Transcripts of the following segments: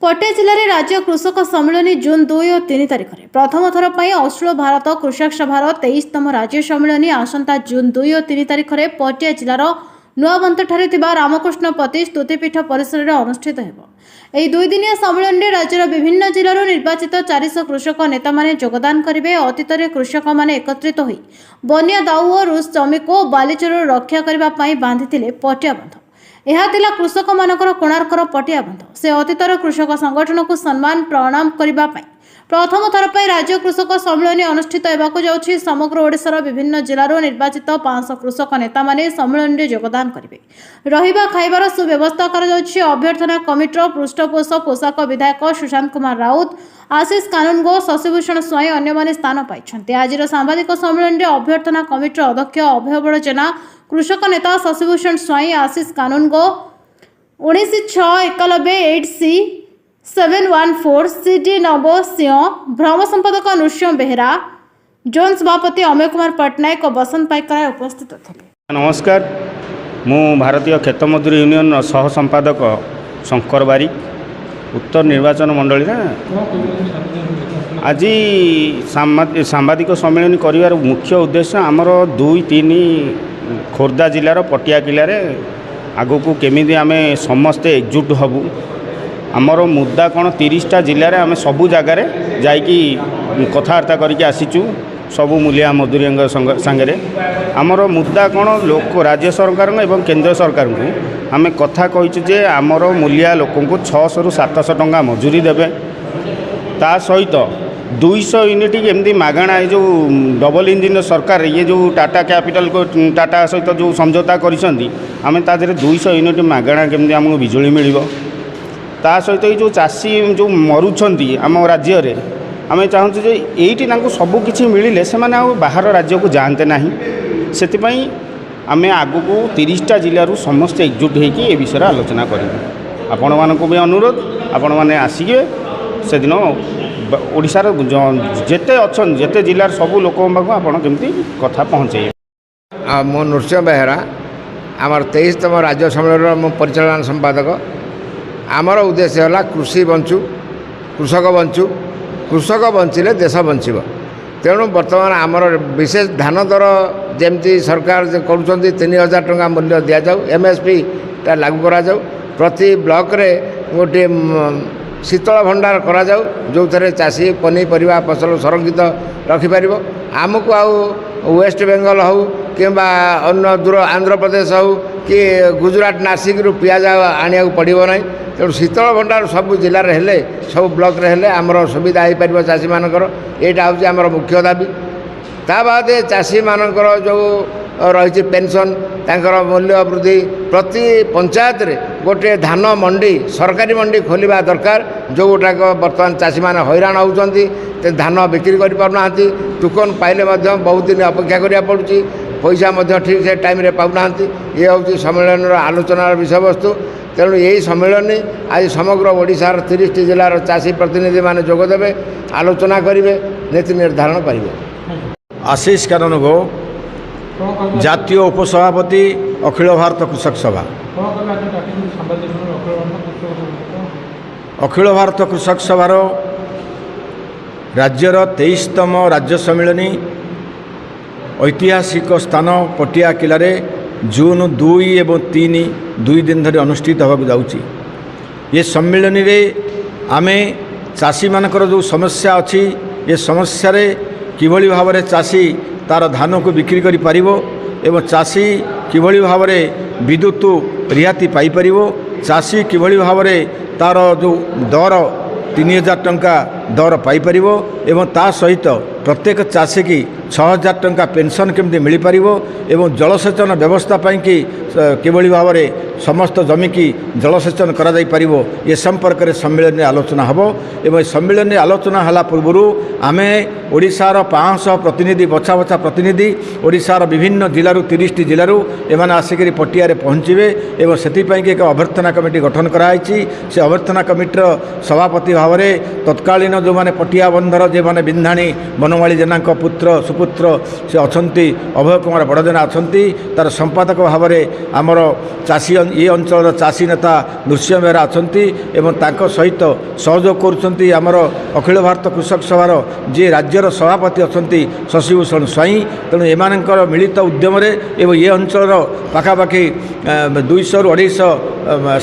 ପଟିଆ ଜିଲ୍ଲାରେ ରାଜ୍ୟ କୃଷକ ସମ୍ମିଳନୀ ଜୁନ୍ 2 ଓ 3 ତାରିଖରେ। ପ୍ରଥମ ଥର ପାଇଁ ଅଖିଳ ଭାରତ କୃଷକ ସଭାର 23ତମ ରାଜ୍ୟ ସମ୍ମିଳନୀ ଆସନ୍ତା ଜୁନ୍ 2 ଓ 3 ତାରିଖରେ ପଟିଆ ଜିଲ୍ଲାର ନୂଆବନ୍ତଠାରେ ଥିବା ରାମକୃଷ୍ଣ ପତି ସ୍ତୁତିପୀଠ ପରିସରରେ ଅନୁଷ୍ଠିତ ହେବ। ଏହି ଦୁଇଦିନିଆ ସମ୍ମିଳନୀରେ ରାଜ୍ୟର ବିଭିନ୍ନ ଜିଲ୍ଲାରୁ ନିର୍ବାଚିତ 400 କୃଷକ ନେତାମାନେ ଯୋଗଦାନ କରିବେ। ଅତୀତରେ କୃଷକମାନେ ଏକତ୍ରିତ ହୋଇ ବନ୍ୟା ଦାଉ ଓ ରୁଷ ଜମିକୁ ବାଲିଚୋରରୁ ରକ୍ଷା କରିବା ପାଇଁ ବାନ୍ଧିଥିଲେ ପଟିଆ ବନ୍ଧ। ଏହା ଥିଲା କୃଷକମାନଙ୍କର କୋଣାର୍କର ପଟିଆ ବନ୍ଧ। ସେ ଅତୀତର କୃଷକ ସଂଗଠନକୁ ସମ୍ମାନ ପ୍ରଣାମ କରିବା ପାଇଁ ପ୍ରଥମ ଥର ପାଇଁ ରାଜ୍ୟ କୃଷକ ସମ୍ମିଳନୀ ଅନୁଷ୍ଠିତ ହେବାକୁ ଯାଉଛି। ସମଗ୍ର ଓଡ଼ିଶାର ବିଭିନ୍ନ ଜିଲ୍ଲାରୁ ନିର୍ବାଚିତ 500 କୃଷକ ନେତାମାନେ ସମ୍ମିଳନୀରେ ଯୋଗଦାନ କରିବେ। ରହିବା ଖାଇବାର ସୁବ୍ୟବସ୍ଥା କରାଯାଉଛି। ଅଭ୍ୟର୍ଥନା କମିଟିର ପୃଷ୍ଠପୋଷକ ପୋଷାକ ବିଧାୟକ ସୁଶାନ୍ତ କୁମାର ରାଉତ, ଆଶିଷ କାନୁନଗୋ, ଶଶିଭୂଷଣ ସ୍ୱାଇଁ ଅନ୍ୟମାନେ ସ୍ଥାନ ପାଇଛନ୍ତି। ଆଜିର ସାମ୍ବାଦିକ ସମ୍ମିଳନୀରେ ଅଭ୍ୟର୍ଥନା କମିଟିର ଅଧ୍ୟକ୍ଷ ଅଭୟବଳ ଜେନା, କୃଷକ ନେତା Shashibhushan Swain, Ashish Kanungo, 19/6/91, 8C 714, C D Naba Singh, ଭ୍ରମ ସମ୍ପାଦକ ନୃସିଂହ ବେହେରା, ଜୋନ୍ ସଭାପତି ଅମୟ କୁମାର ପଟ୍ଟନାୟକ ଓ ବସନ୍ତ ପାଇକରାୟ ଉପସ୍ଥିତ ଥିଲେ। ନମସ୍କାର, ମୁଁ ଭାରତୀୟ କ୍ଷେତ ମଜୁରୀ ୟୁନିୟନର ସହ ସମ୍ପାଦକ ଶଙ୍କର ବାରିକ। ଉତ୍ତର ନିର୍ବାଚନ ମଣ୍ଡଳୀରେ ଆଜି ସାମ୍ବାଦିକ ସମ୍ମିଳନୀ କରିବାର ମୁଖ୍ୟ ଉଦ୍ଦେଶ୍ୟ, ଆମର 2 3 ଖୋର୍ଦ୍ଧା ଜିଲ୍ଲାର ପଟିଆ କିଲ୍ଲାରେ ଆଗକୁ କେମିତି ଆମେ ସମସ୍ତେ ଏକଜୁଟ ହେବୁ, ଆମର ମୁଦ୍ଦା କ'ଣ। 30ଟା ଜିଲ୍ଲାରେ ଆମେ ସବୁ ଜାଗାରେ ଯାଇକି କଥାବାର୍ତ୍ତା କରିକି ଆସିଛୁ ସବୁ ମୂଲିଆ ମଜୁରିଆଙ୍କ ସାଙ୍ଗରେ। ଆମର ମୁଦ୍ଦା କ'ଣ? ଲୋକ ରାଜ୍ୟ ସରକାରଙ୍କ ଏବଂ କେନ୍ଦ୍ର ସରକାରଙ୍କୁ ଆମେ କଥା କହିଛୁ ଯେ ଆମର ମୂଲିଆ ଲୋକଙ୍କୁ 600ରୁ 700 ଟଙ୍କା ମଜୁରୀ ଦେବେ। ତା ସହିତ 200 ୟୁନିଟ୍ ଏମିତି ମାଗଣା, ଏ ଯେଉଁ ଡବଲ ଇଞ୍ଜିନ୍ ସରକାର, ଇଏ ଯେଉଁ ଟାଟା କ୍ୟାପିଟାଲ ଟାଟା ସହିତ ଯେଉଁ ସମଝୋତା କରିଛନ୍ତି, ଆମେ ତା ଦେହରେ 200 ୟୁନିଟ୍ ମାଗଣା କେମିତି ଆମକୁ ବିଜୁଳି ମିଳିବ। ତା ସହିତ ଏଇ ଯେଉଁ ଚାଷୀ ଯେଉଁ ମରୁଛନ୍ତି ଆମ ରାଜ୍ୟରେ, ଆମେ ଚାହୁଁଛୁ ଯେ ଏଇଠି ତାଙ୍କୁ ସବୁ କିଛି ମିଳିଲେ ସେମାନେ ଆଉ ବାହାର ରାଜ୍ୟକୁ ଯାଆନ୍ତେ ନାହିଁ। ସେଥିପାଇଁ ଆମେ ଆଗକୁ 30ଟା ଜିଲ୍ଲାରୁ ସମସ୍ତେ ଏକଜୁଟ ହେଇକି ଏ ବିଷୟରେ ଆଲୋଚନା କରିବୁ। ଆପଣମାନଙ୍କୁ ବି ଅନୁରୋଧ, ଆପଣମାନେ ଆସିବେ ସେଦିନ। ଓଡ଼ିଶାର ଯେତେ ଅଛନ୍ତି, ଯେତେ ଜିଲ୍ଲାର ସବୁ ଲୋକଙ୍କ ପାଖକୁ ଆପଣ କେମିତି କଥା ପହଞ୍ଚେଇବେ। ଆଉ ମୁଁ ନୃସିଂହ ବେହେରା। ଆମର 23ତମ ରାଜ୍ୟ ସମ୍ମିଳନୀର ମୁଁ ପରିଚାଳନା ସମ୍ପାଦକ। ଆମର ଉଦ୍ଦେଶ୍ୟ ହେଲା କୃଷି ବଞ୍ଚୁ, କୃଷକ ବଞ୍ଚୁ। କୃଷକ ବଞ୍ଚିଲେ ଦେଶ ବଞ୍ଚିବ। ତେଣୁ ବର୍ତ୍ତମାନ ଆମର ବିଶେଷ ଧାନ ଦର ଯେମିତି ସରକାର ଯେ କରୁଛନ୍ତି, 3000 ଟଙ୍କା ମୂଲ୍ୟ ଦିଆଯାଉ, ଏମ୍ଏସ୍ପିଟା ଲାଗୁ କରାଯାଉ। ପ୍ରତି ବ୍ଲକରେ ଗୋଟିଏ ଶୀତଳ ଭଣ୍ଡାର କରାଯାଉ, ଯେଉଁଥିରେ ଚାଷୀ ପନିପରିବା ଫସଲ ସଂରକ୍ଷିତ ରଖିପାରିବ। ଆମକୁ ଆଉ ୱେଷ୍ଟ ବେଙ୍ଗଲ ହେଉ କିମ୍ବା ଅନ୍ୟ ଦୂର ଆନ୍ଧ୍ରପ୍ରଦେଶ ହେଉ କି ଗୁଜୁରାଟ ନାସିକରୁ ପିଆଜ ଆଣିବାକୁ ପଡ଼ିବ ନାହିଁ। ତେଣୁ ଶୀତଳ ଭଣ୍ଡାର ସବୁ ଜିଲ୍ଲାରେ ହେଲେ, ସବୁ ବ୍ଲକରେ ହେଲେ ଆମର ସୁବିଧା ହେଇପାରିବ ଚାଷୀମାନଙ୍କର। ଏଇଟା ହେଉଛି ଆମର ମୁଖ୍ୟ ଦାବି। ତା ବାଦେ ଚାଷୀମାନଙ୍କର ଯେଉଁ ରହିଛି ପେନସନ୍, ତାଙ୍କର ମୂଲ୍ୟ ବୃଦ୍ଧି, ପ୍ରତି ପଞ୍ଚାୟତରେ ଗୋଟିଏ ଧାନ ମଣ୍ଡି, ସରକାରୀ ମଣ୍ଡି ଖୋଲିବା ଦରକାର, ଯେଉଁଗୁଡ଼ାକ ବର୍ତ୍ତମାନ ଚାଷୀମାନେ ହଇରାଣ ହେଉଛନ୍ତି, ଧାନ ବିକ୍ରି କରିପାରୁନାହାନ୍ତି। ଟୋକନ୍ ପାଇଲେ ମଧ୍ୟ ବହୁତ ଦିନ ଅପେକ୍ଷା କରିବାକୁ ପଡ଼ୁଛି, ପଇସା ମଧ୍ୟ ଠିକ୍ ସେ ଟାଇମ୍ରେ ପାଉନାହାନ୍ତି। ଇଏ ହେଉଛି ସମ୍ମିଳନୀର ଆଲୋଚନାର ବିଷୟବସ୍ତୁ। ତେଣୁ ଏହି ସମ୍ମିଳନୀ ଆଜି ସମଗ୍ର ଓଡ଼ିଶାର 30ଟି ଜିଲ୍ଲାର ଚାଷୀ ପ୍ରତିନିଧିମାନେ ଯୋଗ ଦେବେ, ଆଲୋଚନା କରିବେ, ନୀତି ନିର୍ଦ୍ଧାରଣ କରିବେ। ଆଶିଷ କାନୁନଗୋ, ଜାତୀୟ ଉପସଭାପତି, ଅଖିଳ ଭାରତ କୃଷକ ସଭା। ଅଖିଳ ଭାରତ କୃଷକ ସଭାର ରାଜ୍ୟର 23ତମ ରାଜ୍ୟ ସମ୍ମିଳନୀ ଐତିହାସିକ ସ୍ଥାନ ପଟିଆ କିଲ୍ଲାରେ ଜୁନ୍ 2 ଏବଂ 3, 2 ଦିନ ଧରି ଅନୁଷ୍ଠିତ ହେବାକୁ ଯାଉଛି। ଏ ସମ୍ମିଳନୀରେ ଆମେ ଚାଷୀମାନଙ୍କର ଯେଉଁ ସମସ୍ୟା ଅଛି, ଏ ସମସ୍ୟାରେ କିଭଳି ଭାବରେ ଚାଷୀ ତା'ର ଧାନକୁ ବିକ୍ରି କରିପାରିବ ଏବଂ ଚାଷୀ କିଭଳି ଭାବରେ ବିଦ୍ୟୁତ ରିହାତି ପାଇପାରିବ, ଚାଷୀ କିଭଳି ଭାବରେ ତା'ର ଯେଉଁ ଦର 3000 ଟଙ୍କା ଦର ପାଇପାରିବ ଏବଂ ତା ସହିତ ପ୍ରତ୍ୟେକ ଚାଷୀକି 6000 ଟଙ୍କା ପେନସନ୍ କେମିତି ମିଳିପାରିବ ଏବଂ ଜଳସେଚନ ବ୍ୟବସ୍ଥା ପାଇଁକି କିଭଳି ଭାବରେ ସମସ୍ତ ଜମିକି ଜଳସେଚନ କରାଯାଇପାରିବ, ଏ ସମ୍ପର୍କରେ ସମ୍ମିଳନୀରେ ଆଲୋଚନା ହେବ। ଏବଂ ଏ ସମ୍ମିଳନୀରେ ଆଲୋଚନା ହେଲା ପୂର୍ବରୁ ଆମେ ଓଡ଼ିଶାର 500 ପ୍ରତିନିଧି, ବଛା ବଛା ପ୍ରତିନିଧି, ଓଡ଼ିଶାର ବିଭିନ୍ନ ଜିଲ୍ଲାରୁ, 30ଟି ଜିଲ୍ଲାରୁ ଏମାନେ ଆସିକରି ପଟିଆରେ ପହଞ୍ଚିବେ ଏବଂ ସେଥିପାଇଁକି ଏକ ଅଭ୍ୟର୍ଥନା କମିଟି ଗଠନ କରାଯାଇଛି। ସେ ଅଭ୍ୟର୍ଥନା କମିଟିର ସଭାପତି ଭାବରେ ତତ୍କାଳୀନ ଯେଉଁମାନେ ପଟିଆ ବନ୍ଧର ଯେଉଁମାନେ ବିନ୍ଧାଣୀ ବନମାଳୀ ଜେନାଙ୍କ ପୁତ୍ର, ସୁପୁତ୍ର ସେ ଅଛନ୍ତି, ଅଭୟ କୁମାର ବଡ଼ଜେନା ଅଛନ୍ତି। ତା'ର ସମ୍ପାଦକ ଭାବରେ ଆମର ଚାଷୀ, ଏ ଅଞ୍ଚଳର ଚାଷୀ ନେତା ନୃସିଂହ ବେହେରା ଅଛନ୍ତି ଏବଂ ତାଙ୍କ ସହିତ ସହଯୋଗ କରୁଛନ୍ତି ଆମର ଅଖିଳ ଭାରତ କୃଷକ ସଭାର ଯିଏ ରାଜ୍ୟର ସଭାପତି ଅଛନ୍ତି ଶଶିଭୂଷଣ ସ୍ୱାଇଁ। ତେଣୁ ଏମାନଙ୍କର ମିଳିତ ଉଦ୍ୟମରେ ଏବଂ ଏ ଅଞ୍ଚଳର ପାଖାପାଖି 200ରୁ 250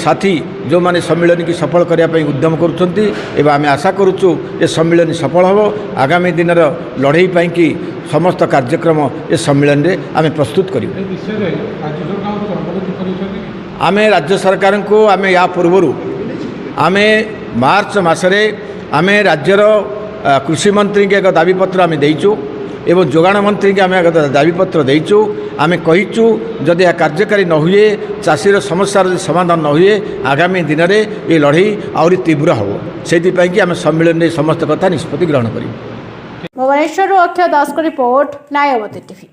ସାଥୀ ଯେଉଁମାନେ ସମ୍ମିଳନୀକି ସଫଳ କରିବା ପାଇଁ ଉଦ୍ୟମ କରୁଛନ୍ତି ଏବଂ ଆମେ ଆଶା କରୁଛୁ ଏ ସମ୍ମିଳନୀ ସଫଳ ହେବ। ଆଗାମୀ ଦିନର ଲଢ଼େଇ ପାଇଁକି ସମସ୍ତ କାର୍ଯ୍ୟକ୍ରମ ଏ ସମ୍ମିଳନୀରେ ଆମେ ପ୍ରସ୍ତୁତ କରିବୁ। ଏ ବିଷୟରେ ରାଜ୍ୟ ସରକାରଙ୍କୁ ଅବଗତ କରିଛନ୍ତି କି? ଆମେ ରାଜ୍ୟ ସରକାରଙ୍କୁ ଆମେ ୟା ପୂର୍ବରୁ ଆମେ ମାର୍ଚ୍ଚ ମାସରେ ଆମେ ରାଜ୍ୟର କୃଷିମନ୍ତ୍ରୀଙ୍କୁ ଏକ ଦାବିପତ୍ର ଆମେ ଦେଇଛୁ ଏବଂ ଯୋଗାଣ ମନ୍ତ୍ରୀଙ୍କୁ ଆମେ ଏକ ଦାବିପତ୍ର ଦେଇଛୁ। ଆମେ କହିଛୁ, ଯଦି ଏହା କାର୍ଯ୍ୟକାରୀ ନ ହୁଏ, ଚାଷୀର ସମସ୍ୟାର ଯଦି ସମାଧାନ ନ ହୁଏ, ଆଗାମୀ ଦିନରେ ଏ ଲଢ଼େଇ ଆହୁରି ତୀବ୍ର ହେବ। ସେଇଥିପାଇଁକି ଆମେ ସମ୍ମିଳନୀରେ ସମସ୍ତ କଥା ନିଷ୍ପତ୍ତି ଗ୍ରହଣ କରିବୁ। ଭୁବନେଶ୍ୱରରୁ ଅକ୍ଷୟ ଦାସଙ୍କ ରିପୋର୍ଟ, ନ୍ୟାୟବତୀ ଟିଭି।